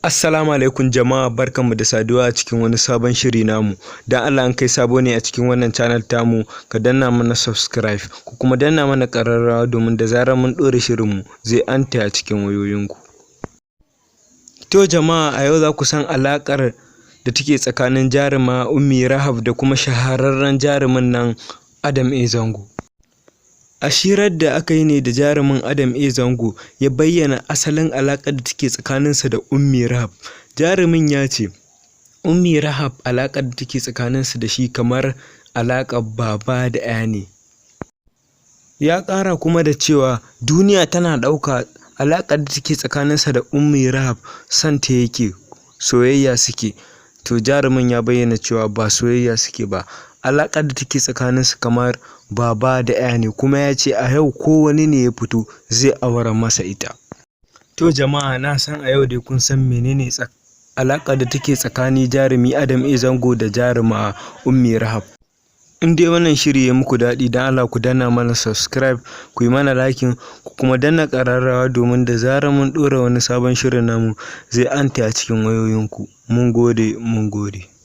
Assalamu alaikum jama'a, barkanmu da saduwa a cikin wani sabon shiri namu. Don Allah, in kai sabo ne a cikin wannan channel tamu, ka danna mana subscribe, ku kuma danna mana ƙararrawa, domin da zarar mun ɗora shirinmu zai anta a cikin wayoyinku. To jama'a, a yau za ku san alaƙar da take tsakanin jaruma Ummi Rahab da kuma shahararren jarumin nan Adam A. Zango. A hirar da aka yi ne da jarumin Adam A. Zango ya bayyana asalin alaƙar da take tsakaninsa da Ummi Rahab. Jarumin ya ce Ummi Rahab, alaƙar da take tsakaninsa da shi kamar alaƙar baba da 'ya ne. Ya ƙara kuma da cewa duniya tana ɗauka alaƙar da take tsakaninsa da Ummi Rahab son ta yake, soyayya suke. To jarumin ya bayyana cewa ba soyayya suke ba, alaƙar da take tsakaninsu kamar baba da 'ya ne, kuma ya ce a yau ko wani ne ya fito zai aurar masa ita. To jama'a, na san a yau dai kun san menene alaƙar da take tsakanin jarumi Adam A. Zango da jaruma Ummi Rahab. In dai wannan shiri ya muku daɗi, don Allah ku danna mana subscribe, ku yi mana liking, ku kuma danna ƙararrawa, domin da zarar mun ɗora wani sabon shirin namu zai anta a cikin wayoyinku. Mun gode, mun gode.